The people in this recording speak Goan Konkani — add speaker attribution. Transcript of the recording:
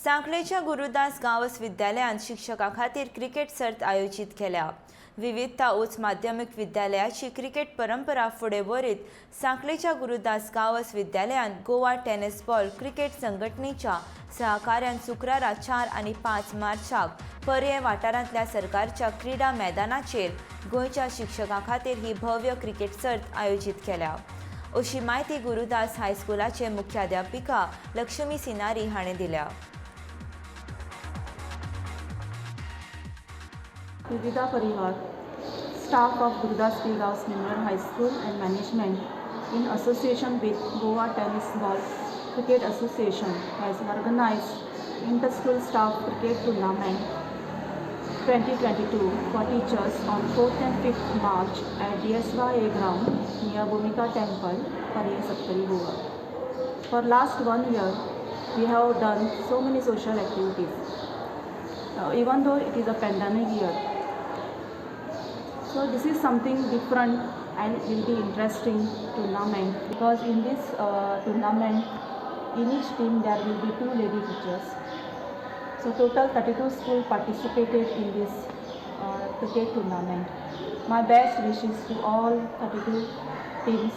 Speaker 1: सांखळेच्या गुरुदास गांवस विद्यालयांत शिक्षकां खातीर क्रिकेट सर्त आयोजीत केल्या. विविधता उच्च माध्यमीक विद्यालयाची क्रिकेट परंपरा फुडें व्हरीत सांखळेच्या गुरुदास गांवस विद्यालयांत गोवा टेनिस बॉल क्रिकेट संघटनेच्या सहकार्यान शुक्रारा 4 आनी 5 मार्चाक पर्यें वाठारांतल्या सरकारच्या क्रिडा मैदानाचेर गोंयच्या शिक्षकां खातीर ही भव्य क्रिकेट सर्त आयोजीत केल्या, अशी म्हायती गुरुदास हायस्कुलाचे मुख्याध्यापिका लक्ष्मी सिनारी हाणें दिल्या.
Speaker 2: Vividha Parivar, staff of Gurudas P. Gawas Memorial High School and management in association with Goa Tennis Ball Cricket Association has organized Inter-School Staff Cricket Tournament 2022 for teachers on 4th and 5th March at DSYA ground near Bhumika Temple, Parye Sattari, Goa. For last one year, we have done so many social activities. Even though it is a pandemic year, so this is something different and will be interesting tournament because in this tournament, in each team there will be two lady teachers. So total 32 school participated in this cricket tournament. My best wishes to all 32 teams.